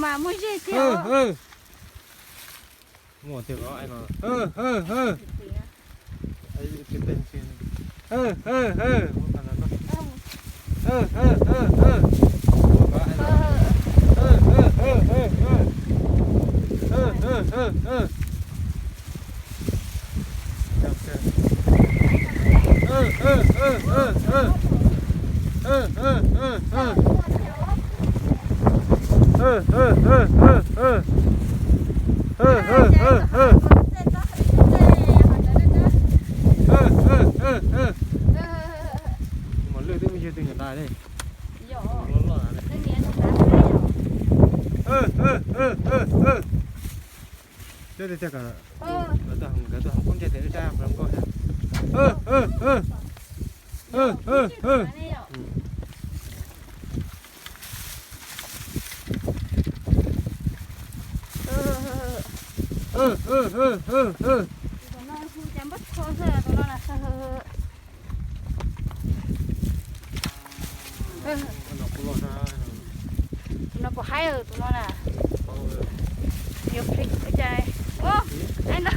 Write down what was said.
Muaj zej thiab. Muaj thiab os. Mos lwj twb muaj yug twg nyuam dais li. Cov tiag tiag, nkawd tuaj hauv, nkawd tuaj hauv kub ntiag tes wb saib puas zoo nkauj thiab. Tus no hu cas npab tho xwb, tus no na. Tus no puas haib, tus no na. Yuav plis ua cas. Aib no.